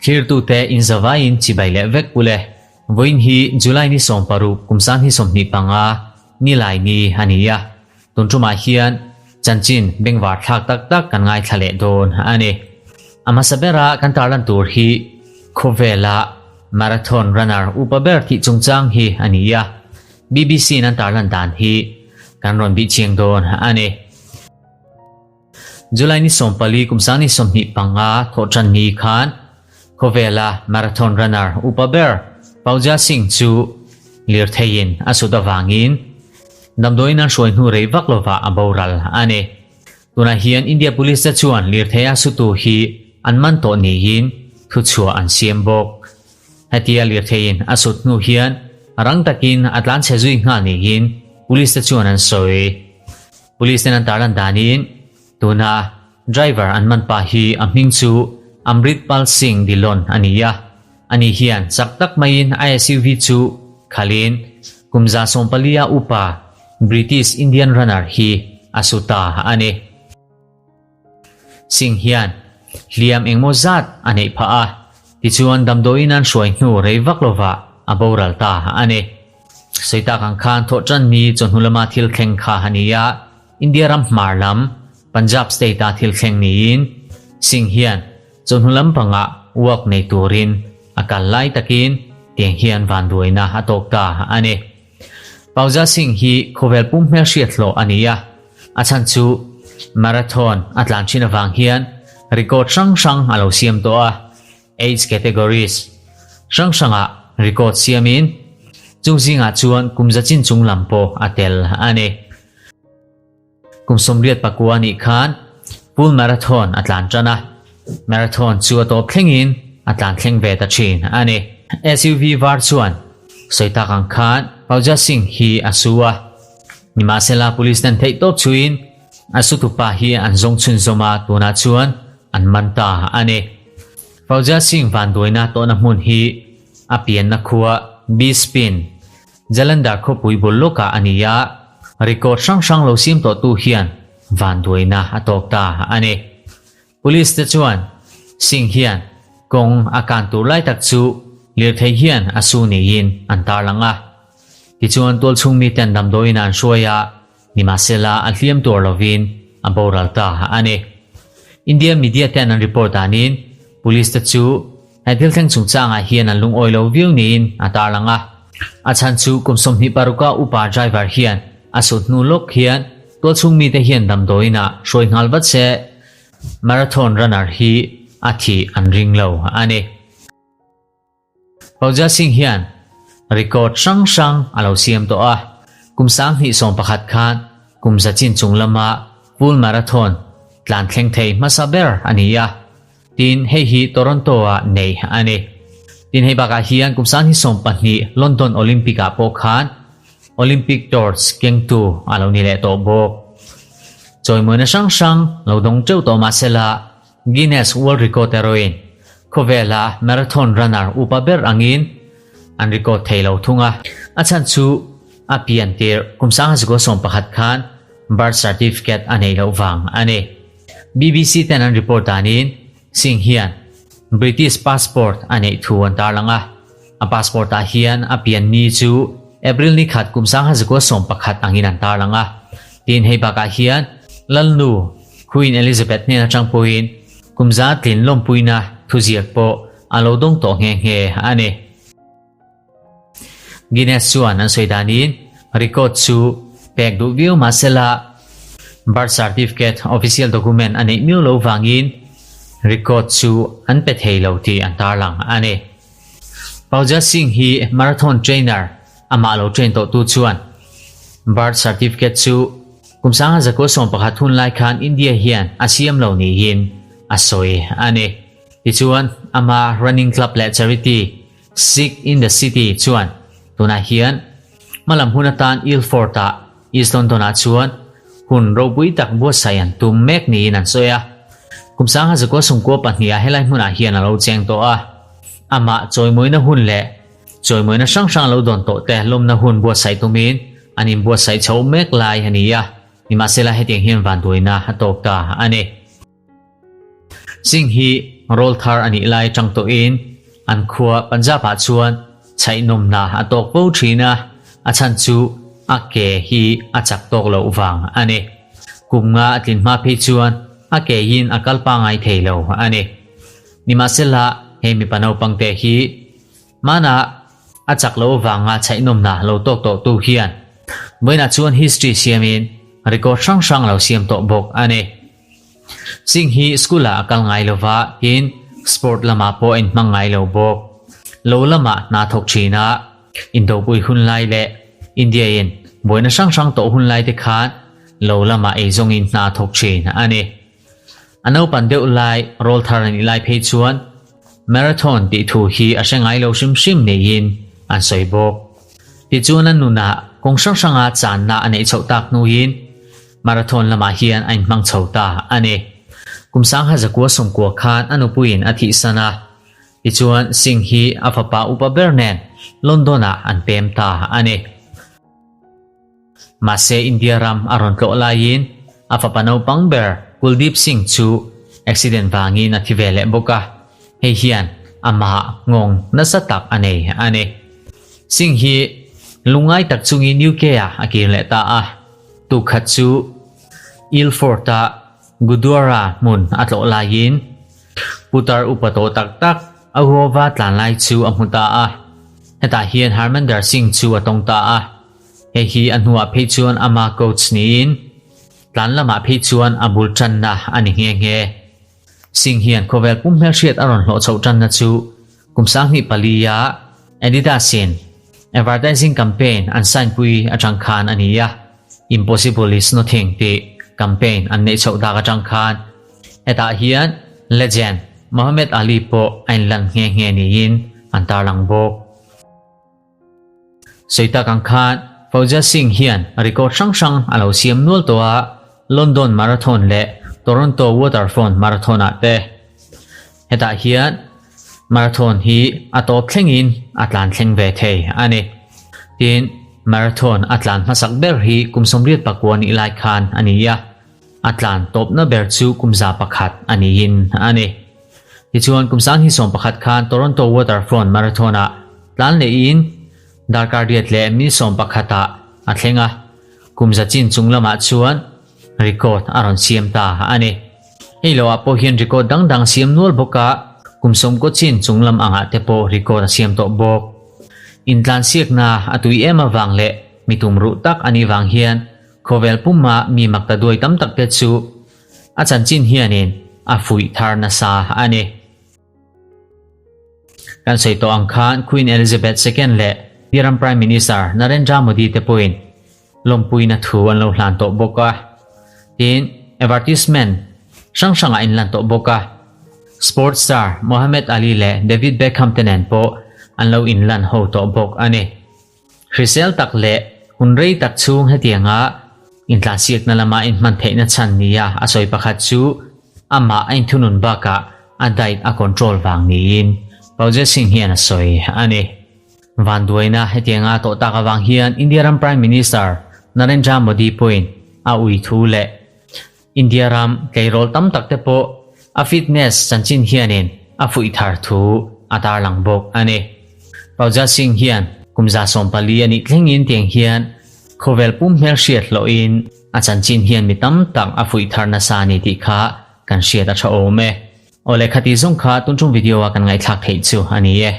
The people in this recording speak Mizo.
Thlirtute inzavaiin chibai leh vek ule. Vawiin hi July ni 16 kum 2025 nilai ni a ni a. Tun tumah hian chanchin bengvar thlak tak tak kan ngaithla leh dawn a ni. A hmasa bera kan tarlan tur hi khawvela marathon runner upa ber thih chungchang hi a ni a. BBC in an tarlan dan hi kan rawn bih chiang dawn a ni. July ni 14 kum 2025 thawhtan ni khan khawvela marathon runner upa ber Fauja Singh chu lirtheiin a sut avangin damdawiin an hruai hnu rei vak lova a boral a ni. Tunah hian India Police te chuan lirthei a sutu hi an man tawh niin thuchhuah an siam bawk. Hetia lirtheiin a sut hnu hian rang takin a tlanchhe zui nghal niin Police te chuan an sawi. Police ten an tarlan danin tuna driver an man pa hi a hming chu Amrit Pal Singh Dhillon a ni a. Ani hian chak tak maiin a SUV chu khalin kum 140 a upa British Indian runner hi a su ta a ni. Singh hian hliam engmaw zat a neih phah a, tichuan damdawiin an hruai hnu rei vak lovah a boral ta a ni. Sawi tak ang khan thawhtan ni chawhnu lama thil thleng kha a ni a, India ram hmar lam Punjab state-a thil thleng niin Singh hian chawhnu lampangah walk nei turin a kal lai takin tiang hian vanduaina a tawk ta a ni. Pauja Singh hi khawvel pum hmelhriat hlawh a ni a, a chhan chu marathon a tlan thin avang hian record hrang hrang a lo siam tawh a, age categories hrang hrangah record siamin chung zingah chuan kum za chin chung lam pawh a tel a ni. Kum 89 nih khan full marathon a tlan tan a, marathon chu a tawp thlengin a tlan thleng ve ta thin a ni. SUV var chuan sawi tak ang khan Fauja Singh hi a su a, nimahsela police ten theih tawp chuin a sutupa hi an zawng chhunzawm a, tunah chuan an man ta a ni. Fauja Singh vanduaina tawhna hmun hi a pianna khua Bispin, Jalandhar khawpui bul lawkah a ni a, record hrang hrang lo siam tawhtu hian vanduaina a tawk ta a ni. Police te chuan Singh hian kawng a kan tur lai tak chu lirthei hian a su niin an tarlang a. Tichuan tualchhung miten damdawiin an hruai a, nimahsela a hliam tur lovin a boral ta a ni. India media ten an report danin police te chu He thil thleng chungchangah hian an lungawi lo viau niin a tarlang a. A chhan chu kum 26 a upa driver hian a sut hnu lawk hian tualchhung mite hian damdawiinah hruai nghal vat se marathon runner hi a thih an ring lo a ni. Fauja Singh hian record hrang hrang a lo siam tawh a, kum 2011 khan kum za chin chung lama full marathon tlan thleng thei hmasa ber a ni a. Tin, hei hi Toronto-ah nei a ni. Tin, hei bakah hian kum 2020 London Olympic-ah pawh khan Olympic torch kengtu a lo ni leh tawh bawk. Chawimawina hrang hrang lo dawng teuh tawh mahsela Guinness World Record erawhin khawvela marathon runner upa ber angin an record thei lo thung a. A chhan chu a pian tirh kum 2011 khan birth certificate a neih loh vang a ni. BBC ten an report danin Singh hian British passport a neih thu an tarlang a, a passport ah hian a pian ni chu April ni khat kum 1911 angin an tarlang a. Tin, hei bakah hian Lalnu Queen Elizabeth hnen atang pawhin kum za tlin lawmpuina thuziak pawh a lo dawng tawh nghe nghe a ni. Guinness chuan an sawi danin record chu pek duh viau mahsela birth certificate official document a neih miau lo vangin record chu an pe thei lo tih an tarlang a ni. Fauja Singh hi marathon trainer amah lo train tawhtu chuan birth certificate chu kum 1911 hun lai khan India hian a siam lo niin a sawi a ni. Tichuan ama running club leh charity Sikh in the City chuan tunah hian hmalam hun atan Ilford-ah East London-ah chuan hun ropui tak buatsaih an tum mek niin an sawi a. Kum 1992 ah helai hmunah hian a lo cheng tawh a. Amah chawimawina hun leh chawimawina hrang hrang lo dawn tawh te lawmna hun buatsaih tumin an inbuatsaih chho mek lai a ni a. Nimahsela hetiang hian vanduaina a tawk ta a ni. Singh hi rawlthar a nih lai atang tawhin an khua Punjab ah chuan chhaihnawmna a tawk fo thin a, a chhan chu a ke hi a chak tawk loh vang a ni. Kum nga a tlin hma phei chuan a ke in a kal pangai thei lo a ni. Nimahsela hei mipa naupangte hi Hmanah a chak loh avanga chhaihnawmna lo tawk tawhtu hian vawiinah chuan history siamin record hrang hrang lo siam tawh bawk a ni. Singh hi school-ah a kal ngai lova tin sport lamah pawh a inhmang ngai lo bawk. Lo lamah hna thawk thin a, indopui hun lai leh India-in buaina hrang hrang tawh hun lai te khan lo lamah eizawngin hna thawk thin a ni. A naupan deuh lai rawlthar a nih lai phei chuan Marathon tih thu hi a hre ngai lo hrim hrim niin an sawi bawk. Tichuan a nunah kawng hrang hranga channa a neih chhoh tak hnuin Marathon lamah hian a inhmang chho ta a ni. Kum sangha zakua sawmkua khan a nupuiin a thihsan a, tichuan Singh hi a fapa upa ber nen London-ah an pem ta a ni. Mahse India ram a rawn tlawh laiin a fapa naupang ber Kuldeep Singh chu accident vangin a thi ve leh bawk a, hei hian amah nghawng nasa tak a nei a ni. Singh hi lungngai tak chungin UK ah a kir leh ta a, tukhat chu Ilford-a Gurdwara hmun a tlawh laiin putar upa tawh tak tak a huava tlan lai chu a hmu ta a, hetah hian Harmander Singh chu a tawng ta a. Hei hi a hnuah phei chuan ama coach niin tlan lamah phei chuan a bul tanna a ni nghe nghe. Singh hian khawvel pum hmelhriat a rawn hlawh chhoh tanna chu kum 2004 a Adidas in advertising campaign an sign pui atang khan a ni a, Impossible is nothing tih campaign an neih chhoh dak atang khan hetah hian legend Muhammad Ali pawh a inlan nghe nghe niin an tarlang bawk. Sawi tak ang khan Fauja Singh hian record hrang hrang a lo siam nual tawh a, London Marathon leh Toronto Waterfront Marathon ah te. Hetah hian marathon hi a tawp thlengin a tlan thleng ve thei a ni. Tin, marathon a tlan hmasak ber hi kum 84 nih lai khan a ni a, a tlan tawpna ber chu kum 101 a niin a ni. Tichuan, kum 2011 khan Toronto Waterfront Marathon-ah tlan lehin darkar riat leh mi 11 ah a thleng a, kum za chin chung lamah chuan record a rawn siam ta a ni. Hei loah pawh hian record dang dang siam nual bawk a, kum 90 chin chung lam angah te pawh record a siam tawh bawk. Intlansiakna a tui em avang leh mi tumruh tak a nih vang hian khawvel puma mi makta duai tam tak te chu A chanchin hianin a fuih thar nasa a ni. Kan sawi tawh ang khan Queen Elizabeth Second leh Iran Prime Minister Narendra Modi te pawhin lawmpuina thu an lo hlan tawh bawk a. Tin, advertisement hrang hrangah in lan tawh bawk a. Sports star Mohamed Ali leh David Beckham te nen pawh an lo inlan ho tawh bawk a ni. Hrisel tak leh hun rei tak chhung hetianga intlansiakna lama inhman theihna chhan nia a sawi pakhat chu amah a inthunun bakah a diet a control vang niin Fauja Singh hian a sawi a ni. Vanduaina hetianga tawh tak avang hian India ram Prime Minister Narendra Modi pawhin a ui thu leh India ram tleirawl tam tak te pawh a fitness chanchin hianin a fuih thar thu a tarlang bawk a ni. Fauja Singh hian kum 14 a nih thlengin tiang hian khawvel pum hmelhriat hlawhin a chanchin hian mi tam tak a fuih thar nasa a ni tih kha kan hriat a tha awm e. Aw lehkha tih zawng kha tun tum video a kan ngaihthlak theih chu a ni e.